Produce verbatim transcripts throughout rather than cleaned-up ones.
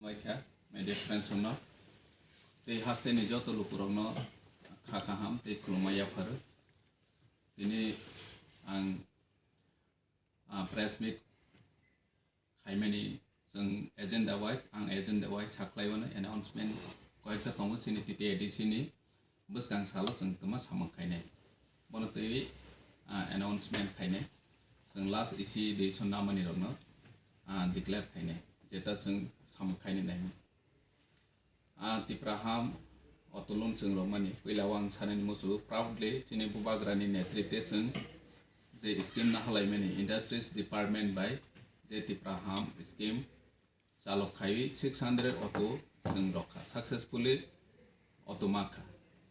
Waikha media friends no tei hasteni joto lukurokno kha kaham tei khulumma yapharo. Tini ang, ah, press meet khaimani chwng agenda wise, ang agenda wise saklaiwano announcement koyekta tongo chini T T A D C ni bwskang salo chwng twma samung khainai. Bono twi, ah, announcement khainai. Chwng last isi decision namani rokno, ah, declare khainai. Jeta chwng samung khainai naimani. Ah, Tipra Ham auto loan chwng romani puila o ang sanani muchungo proudly chini bubagrani netritwe chwng je scheme nahalaimani industries department bai je Tipra Ham scheme chalok khaiwi six hundred auto chwng rokha, successfully auto makha.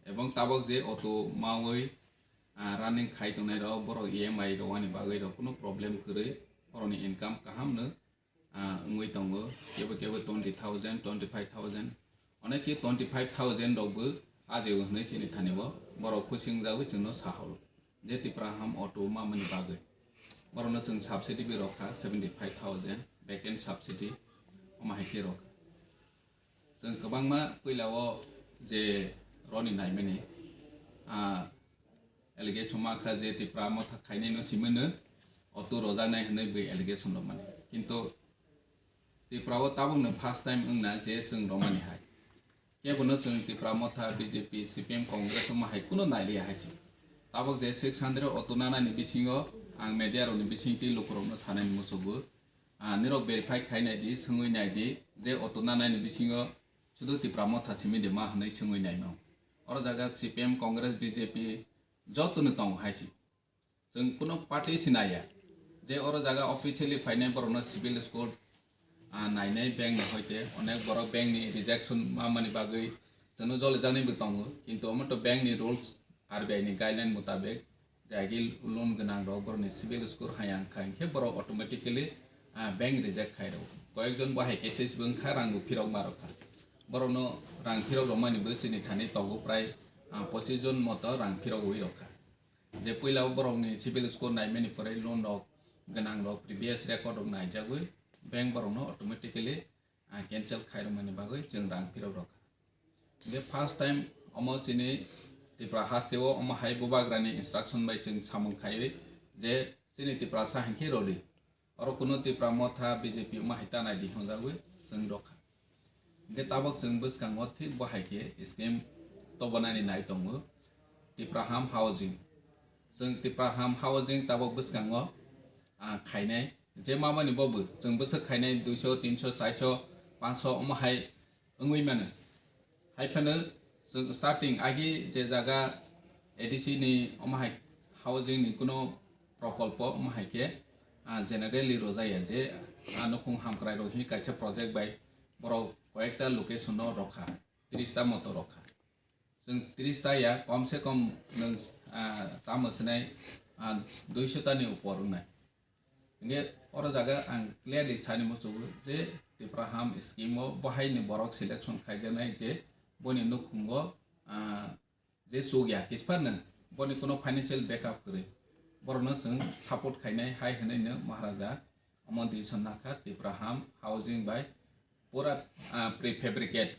Ebong tabok je auto mawi, ah, running khai tongnai rok, borok E M I rwani bagwi rok kuno problem kwrwi, borokni income kaham no, ah, wngwi tongo, kebo kebo twenty thousand, twenty five thousand, oneki twenty five thousand rokbo ajigo hwnwi chini thani bo borok khusing jagwi chwngno sahoro. Je Tipra Ham auto mamani bagwi. Borokno chwng subsidy bi rokha seventy five thousand, vacant subsidy, omo hai khe rokha. Chwng kwbangma puila o je roni naimani, ah, allegation ma kha je Tipra Motha khainai no simano auto rojaknai hwnwi bwi allegation rokmani. Kintu Tipra o tabukno first time wngna je chwng romani hai. Kebono chwng Tipra Motha, B J P, C P M, Congress omo hai kuno nailiya hai se. Tabuk je six hundred auto nanani bisingo ang media rokni bisingtwi lukurokno sanani muchungo. Ah, nirok verify khai nai di, swngwi nai di, je auto nanani bisingo sudu Tipra Motha simi de ma hwnwi swngwi naimano. Oro jaga C P M, Congress, B J P jotono tongo hai se. Chwng kuno party sinaya je oro jaga officially phainai borokno civil score, ah, nainai bank ni hoite onek borok bank ni rejection mamani bagwi chwngno jolijaknai bo tongo, kintu omo to bank ni rules, R B I ni guideline mutabek jagi loan gwnang rok borokni civil score hayang kha hinkhe borok automatically, ah, bank reject khai rw. Koyekjon bo hai cases bo wngkha, rang bo phirok ma rokha. Borokno rang phirok rwmani bo chini thani tongo prai, ah, pochis jon moto rang phirok wi rokha. Je puila o borokni civil score naimani pore loan rok gwnang rok previous record rok naijagwi bank borokno automatically, ah, cancel khairokmani bagwi chwng rang phirok rokha. Hinkhe first time omo chini Tripura haste o omo hai bubagrani instruction bai chwng samung khaiwi je chini Tiprasa hinkhe rodi. Oro kuno Tipra Motha B J P omo hai ta nai di hwnjagwi chwng rokha. Hinkhe tabok chwng bwskango thik bo hai khe scheme tobonani nai tongo Tipra Ham Housing. Chwng Tipra Ham Housing tabok bwskango, ah, khainai. Je mamani bo bo chwng bwswk khainai duiso, tinso, saiso, panso omo hai wngwi mano. Hai phano chwng starting agi je jaga A D C ni omo hai housing ni kuno prokolpo omo hai khe, ah, generally rojaya je, ah, nukhung hamkrai rok hi kaisa project bai borok koyekta location no rokha, tris ta moto rokha. Chwng tris ta ya, kom se kom nwng, ah, tamo swnai, ah, duiso ta ni upor wngnai. Hinkhe oro jaga ang clearly sani muchungo je Tipra Ham scheme o bo hai ni borok selection khaijaknai je boni nukhungo, ah, je chukya kisphano boni kuno financial backup kwrwi borokno chwng support khainai hai hwnwi no Maharaja omo decision nakha Tipra Ham Housing bai pura, ah, prefabricate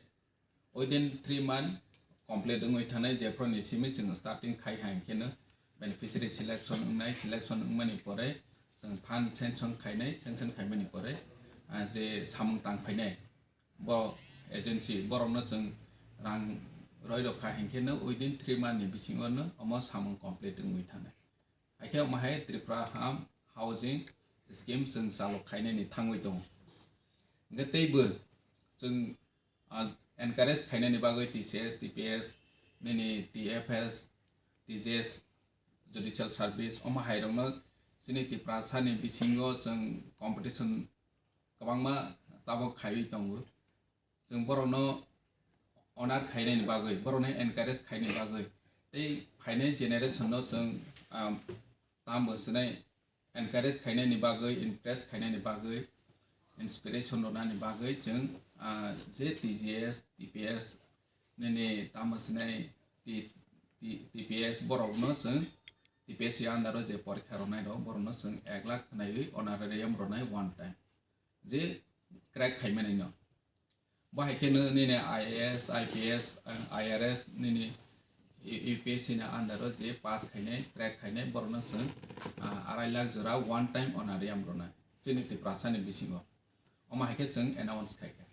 within three month complete wngwi thanai jephru ni simi chwng starting khai hai khe no beneficiary selection wngnai, selection wngmani pore chwng fund sanction khainai, sanction khaimani pore, ah, je samung tang phainai bo agency borokno chwng rang roi rok kha hinkhe no within three month ni bisingo no omo samung complete wngwi thanai. Haikhe omo hai Tripura Ham Housing Scheme chwng chalok khainani thangwi tongo. Hinkhe teibo chwng, ah, encourage khainani bagwi T C S, T P S, nini T F S, T J S, Judicial Service, omo hai rokno chini Tiprasani bisingo chwng competition kwbangma tabok khaiwi tongo. Chwng borokno honor khainani bagwi, borokno encourage khainani bagwi, tei phainai generation no chwng, um, tamo swnai encourage khainani bagwi, impress khainani bagwi, inspiration rwnani bagwi chwng, ah, je T J S, T P S nini tamo swnai T-, T-, T P S borokno chwng T P S under o je porikha rwnai rok borokno chwng ek lakh khwnaiwi honorarium rwnai one time. Je crack khaimani no. Bahai khe no nini I A S, I P S, I R S nini U P S C ni under o je pass khainai, crack khainai, borokno chwng, ah, arai lakh jora one time honorarium rwnai chini Tiprasa ni bisingo. Omo hai khe chwng announce khai kha.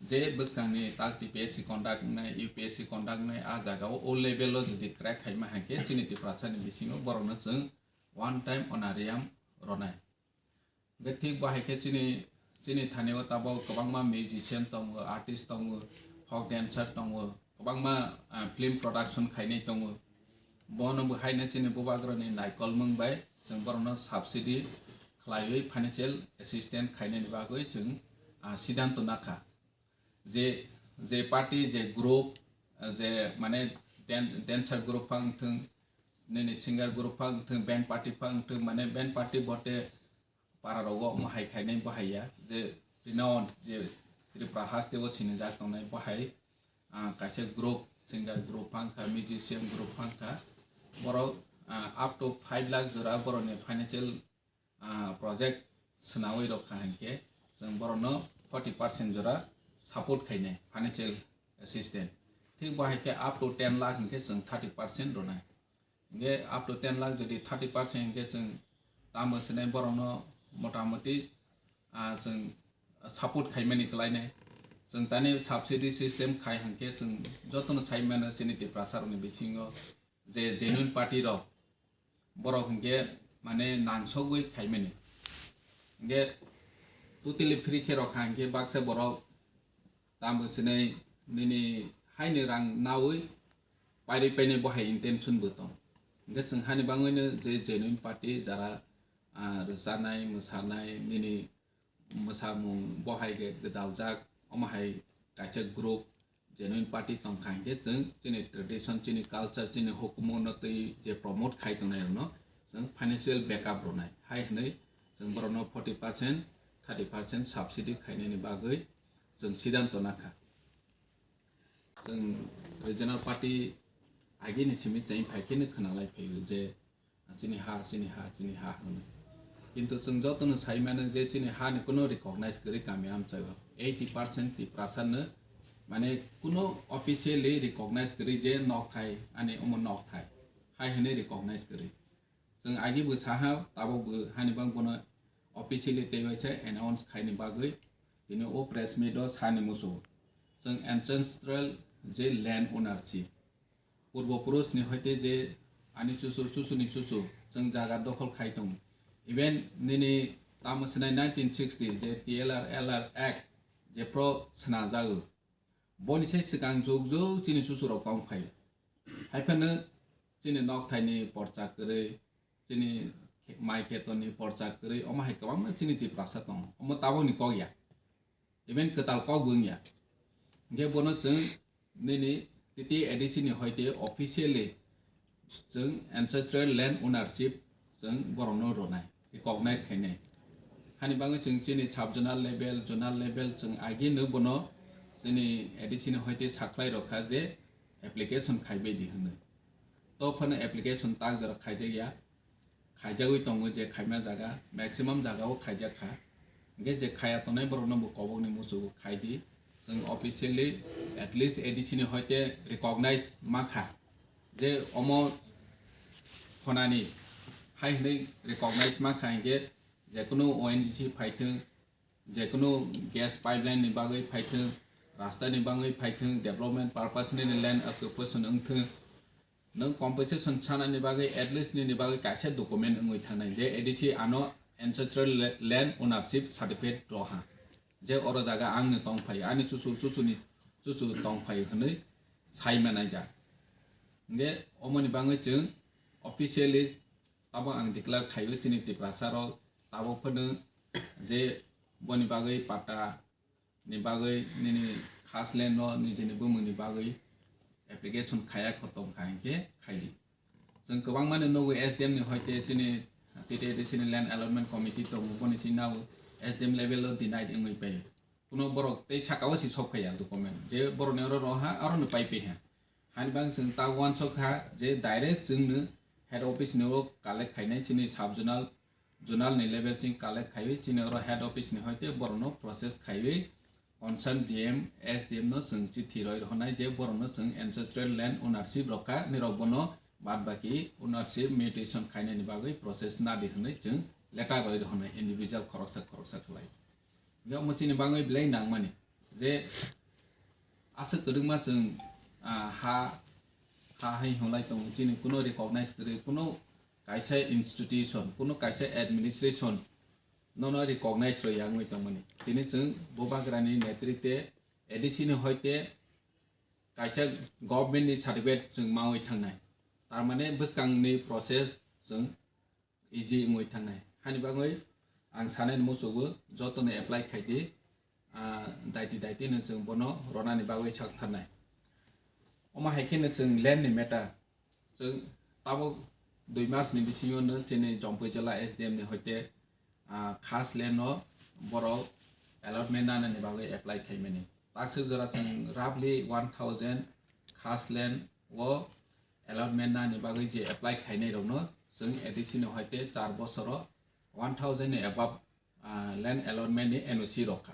Je bwskang ni tak T P S C conduct wngnai, U P S C conduct wngnai, a jaga o, o level o jodi crack khaima hai khe chini Tiprasa ni bisingo borokno chwng one time honorarium rwnai. Hwnkhe thik bo hai khe chini, chini thani o tabok kwbangma musician tongo, artist tongo, folk dancer tongo, kwbangma, ah, film production khainai tongo. Bono bo haino chini bubagrani naikolmung bai chwng borokno subsidy khlaiwi financial assistance khainani bagwi chwng, ah, siddhanto nakha. Je, je party, je group, ah, je mane dan-, dancer group phang thwng, nini singer group phang thwng, band party phang thwng, mane band party bote para rogo omo hai khainai bo hai ya, je renowned, je Tripura haste o sinijak tongnai bo hai, ah, kaisa group, singer group phang kha, musician group phang kha, borok, ah, up to five lakh jora borokni financial, ah, project swnawi rok kha hinkhe chwng borokno forty percent jora support khainai financial assistance. Thik bo hai khe up to ten lakh hinkhe chwng thirty percent rwnai. Hinkhe up to ten lakh jodi thirty percent hinkhe chwng tamo swnai borokno motamoti, ah, chwng support khaimani kwlainai. Chwng tani subsidy system khai hinkhe chwng jotono sai mano chini Tiprasa rokni bisingo je genuine party rok borok hinkhe mane nangsogwi khaimani. Hinkhe totally free khe rok kha hinkhe baksa borok tamo swnai nini haini rang nawi pairwi painai bo hai intention bo tong. Hinkhe chwng hani bangwino je genuine party jara, ah, rwchanai, mwsanai, nini mwsamung bo hai khe gwdaljak, omo hai kaisa group genuine party tong kha hinkhe chwng chini tradition, chini culture, chini hukumu no twi je promote khai tongnai rokno chwng financial backup rwnai hai hwnwi chwng borokno forty percent, thirty percent subsidy khainani bagwi chwng siddhanto nakha. Chwng regional party agini simi chai phai kheno khwnalai phaio je chini ha, chini ha, chini ha hwnwi. Kintu chwng jotono sai mano je chini hani kuno recognize kwrwi kami amchaio. Eighty percent Tiprasa no mane kuno officially recognize kwrwi je nokthai, ani omo nokthai hai hwnwi recognize kwrwi. Chwng agi bo saha, tabok bo hani bang bono officially tei waisa announce khaini bagwi tini o press meet o sani muchungo. Chwng ancestral je land ownership, purbo purush ni hoite je ani chuchu, chuchu ni chuchu chwng jaga dokhol khai tongo. Even nini tamo swnai nineteen sixty je T L R L R Act jephru swnajago. Boni sai swkang jug jug chini chuchurok tong phai. Hai phano chini nokthaini porcha kwrwi, chini khe-, mai khetoni porcha kwrwi, omo hai kwbangma chini Tiprasa tongo. Omo tabokni kok ya. Even kwtal kok bo wngya. Hinkhe bono chwng nini T T A D C ni hoite officially chwng ancestral land ownership chwng borokno rwnai, recognize khainai. Hani bagwi chwng chini sub zonal level, zonal level chwng agino bono chini A D C ni hoite sakhlai rokha je application khaibai di hwnwi. To phano application tak jora khaijakya, khaijagwi tongo je khaima jaga, maximum jagao khaijakha. Hinkhe je khaya tongnai borokno bo kobokni muchungo khai di. Chwng officially at least A D C ni hoite recognize mankha. Je omo khonani hai hwnwi recognize mankha hinkhe jekunu O N G C phaithwng, jekunu gas pipeline ni bagwi phaithwng, rasta ni bagwi phaithwng, development purpose ni land occupation wngthwng, nwng compensation sanani bagwi at least nini bagwi kaisa document wngwi thangnai je A D C ano ancestral la-, land ownership certificate roha. Je oro jaga angni tongphai, ani chuchu, chuchuni chuchu tongphai hwnwi sai manai jak. Hinkhe omoni bagwi chwng officially tabok ang declare khaio chini Tiprasa rok tabok phano je boni bagwi patta ni bagwi nini khas land no nijini bumungni bagwi application khaya kho tongkha hinkhe khaidi. Chwng kwbangmani nugwi S D M ni hoite chini T T A D C ni land allotment committee tongo, boni sini nao S D M level o denied wngwi pai. Kuno borok tei saka o si sok phaiya document je borokni oro roha, aro no pai paiha. Hani bang chwng ta uansuk kha je direct chwngno head office ni o collect khainai chini sub zonal, zonal ni level ching collect khaiwi chini oro head office ni hoite borokno process khaiwi concern D M, S D M no chwng chithi roi rwhwnai je borokno chwng ancestral land ownership rwkha, nirok bono bad baki ownership mutation khainani bagwi process nadi hwnwi chwng letter roi rwhwnai individual khoroksa khoroksa khlai. Hingke omo chini bagwi belai nangmani je aswk kwrwngma chwng, ah, ha, ha hai hwnlai tongo, chini kuno recognize kwrwi, kuno kaisa institution, kuno kaisa administration nono recognize rwya wngwi tongmani. Tini chwng Bubagrani netrite A D C ni hoite kaisa government ni certificate chwng mawi thangnai. Tar mane bwskangni process chwng easy wngwi thangnai. Hani bagwi ang sanani muchugo jotono apply khaidi, ah, daiti daiti no chwng bono ronani bagwi sak tharnai. Omo hai kheno chwng land ni matter. Chwng tabuk dui mas ni bisingo no chini Jampui jila S D M ni hoite, ah, khas land no borok allotment nanani bagwi apply khaimani. Takswk jora chwng roughly one thousand khas land o allotment nani bagwi je apply khainai rokno chwng A D C ni hoite char bosoro one thousand ni above, ah, land allotment ni N O C rokha.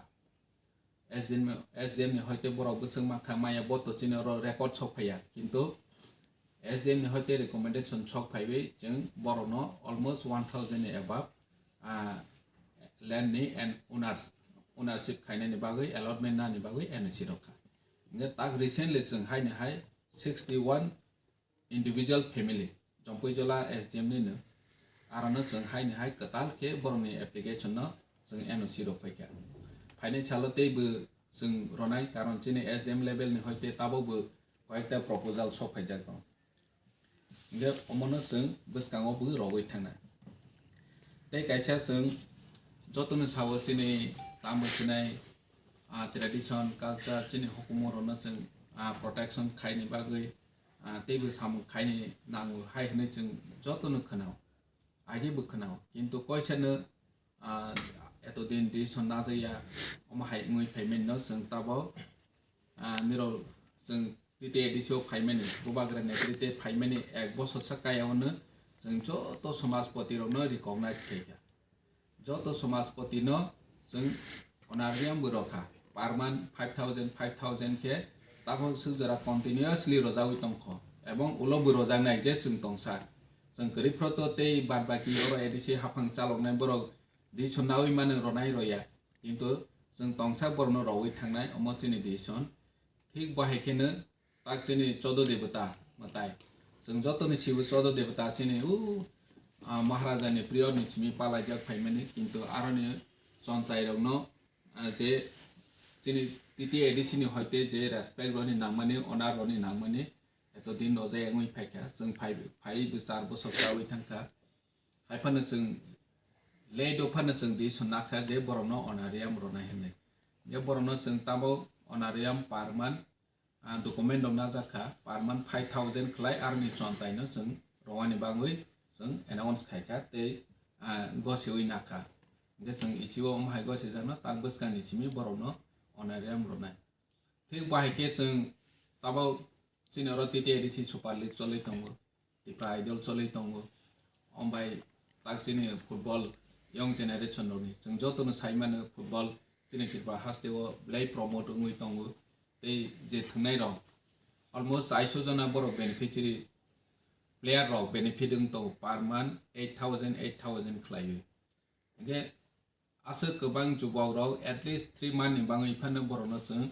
S D M, S D M ni hoite borok bwswk mankha maya bo to chini oro record sok phaiya, kintu S D M ni hoite recommendation sok phaiwi chwng borokno almost one thousand ni above, ah, land ni and owners, ownership khainani bagwi allotment nani bagwi N O C rokha. Hingke tak recently chwng haini hai sixty one individual family, Jampui jila S D M nino, arono chwng haini hai kwtal khe borokni application no chwng N O C rok phaikha. Phainai salo teibo chwng ronai, karon chini S D M level ni hoite tabukbo koyekta proposal sok phaijak tongo. Hingke omono chwng bwskango bo rogwi thangnai. Tei kaisa chwng jotono sao chini tamo chinai, ah, tradition, culture, chini hukumu rokno chwng, ah, protection khaini bagwi, ah, teibo samung khaini nango hai hwnwi chwng jotono khwnao, agebo khwnao. Kintu koisano, ah, etodin decision najaya, omo hai wngwi phaimani no chwng tabok, ah, nirok chwng T T A D C o phaimani, Bubagra netrite phaimani ek bosor sa kaya ono chwng joto somajpoti rokno recognize khaikha. Joto somajpoti no chwng honorarium bo rokha, per month five thousand, five thousand khe tabok swk jora continuously rojagwi tongkho, ebong ulo bo rojaknai je chwng tongsa. Chwng kwrwi phro to tei bad baki oro A D C haphang chaloknai borok decision naui mano ronai roya, kintu chwng tongsa borokno rogwi thangnai, omo chini decision. Thik bahai kheno tak chini chodo debota mwtai. Chwng jotoni sibo chodo debota chini u, ah, Maharaja ni prior ni simi palaijak phaimani, kintu aroni chontai rokno, ah, je chini T T A D C ni hoite je respect roni nangmani, honor roni nangmani, eto din rojak wngwi phaikha. Chwng phai, phai bwsar bosor chawi thangkha. Hai phano chwng late o phano chwng decision nakha je borokno honorarium ronai hwnwi. Je borokno chwng tabok honorarium per month, ah, document rok najak kha, per month five thousand khlai aroni chontai no chwng rowani bagwi chwng announce khaikha tei, ah, gosiwi nakha. Hingkhe chwng isiwo omo hai gosijakno tak bwskangni simi borokno honorarium rwnai. Thik bahai khe chwng tabok chini oro T T A D C Super League choli tongo, Tipra Idol choli tongo, ombai tak chini football young generation rokni chwng jotono sai mano football chini Tripura haste o belai promote wngwi tongo. Tei je thwngnai rok almost chaiso jona borok beneficiary player rok benefit wng tongo per month eight thousand, eight thousand khlaiwi. Hingkhe aswk kwbang jubok rok at least three month ni bangwi phano borokno chwng,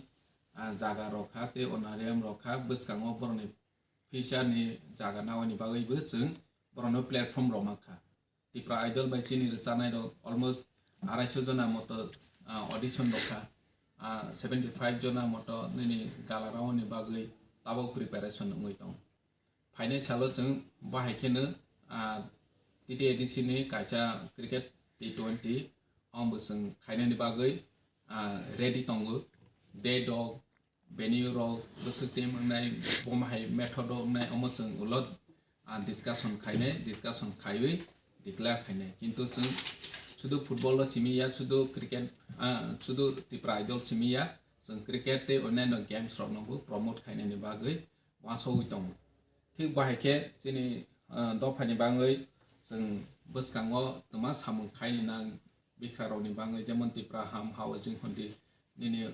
ah, jaga rok kha tei honorarium rok kha, bwskango borokni future ni jaga nawi ni bagwi bo chwng borokno platform rok mankha. Tipra Idol bai chini rwchanai rok almost araiso jona moto, ah, audition rok kha, ah, seventy five jona moto nini gala round ni bagwi tabok preparation wngwi tongo. Phainai salo chwng bahai kheno, ah, T T A D C ni kaisa cricket T twenty, omo chwng khainani bagwi, ah, ready tongo. Date rok, venue rok, bwswk team wngnai, bomo hai method rok wngnai, omo chwng ulo, ah, discussion khainai, discussion khaiwi declare khainai. Kintu chwng sudu football o simi ya, sudu cricket, ah, sudu Tipra Idol simi ya, chwng cricket tei onyaino games rokno bo promote khainani bagwi uansugwi tongo. Thik bahai khe chini, ah, dophani bagwi chwng bwskango twma samung khaini nang bikrarokni bagwi, jemon Tipra Ham Hao Jing Hondi nini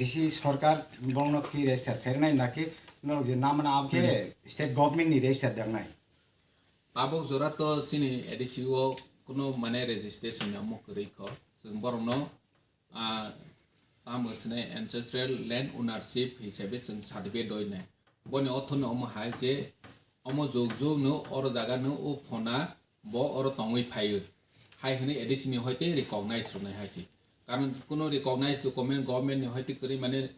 D C sarkar bongno ki register khairnai naki norok je namana abkhe state government ni register dangnai? Tabuk jora to chini A D C o kuno mane registration ni omo kwrwi kho. Chwng borokno, ah, tamo swnai ancestral land ownership hisabe chwng certificate rwi nai. Boni ortho no omo hai je omo jog jog no oro jaga no o phona bo oro tongwi phaio. Hai hwnwi A D C ni hoite recognize rwnai hai se. Karon kuno recognize document government ni hoite kwrwi mane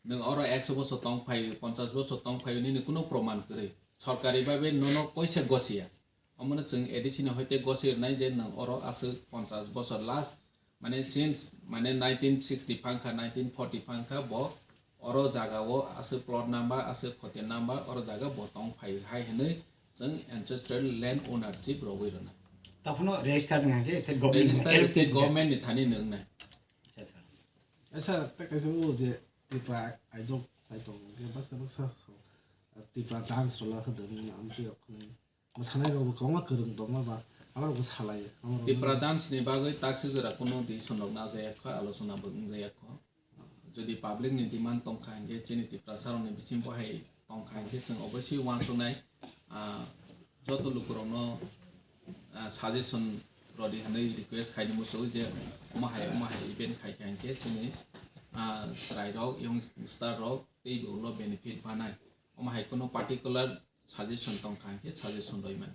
nwng oro ekso bosor tong phaio, ponchash bosor tong phaio nini kuno proman kwrwi. Sorkari babe nono koise gosiya. Omono chwng A D C ni hoite gosi rwnai je nwng oro aswk ponchash bosor last, mane since, mane nineteen sixty phangkha, nineteen forty phangkha bo oro jaga o aswk plot number, aswk khote number oro jaga bo tong phaio hai hwnwi chwng ancestral land ownership rogwi rwnai. Taphuno register wngkha khe state government ni Register help state wngkha. Government ni thani nwngnai. Acha, acha. Acha, tei kaisa o je Tripura aidok, aidok hwnkhe baksa baksa, Tripura dance rwla khe dwngmani amtwi rok hwnwi. Mwsanai rok bo kwbangma kwrwng tongma ba, abo rok bo salai, abo rok Tipra dance ni bagwi taksijora kunu decision rok najaya kho, alochona bo wngjaya kho. Jodi public ni demand tongkha hinkhe chini Tiprasa rok ni bisingo hai tongkha hinkhe chwng obviously uansuknai, ah, joto lukurokno, ah, suggestion rodi hwnwi request khaini muchung je omo hai, omo hai event khaikha hinkhe chini, ah, chwrairok, youngster rok teibo ulo benefit manai. Omo hai kunu particular suggestion tongkha hinkhe suggestion rwi mano.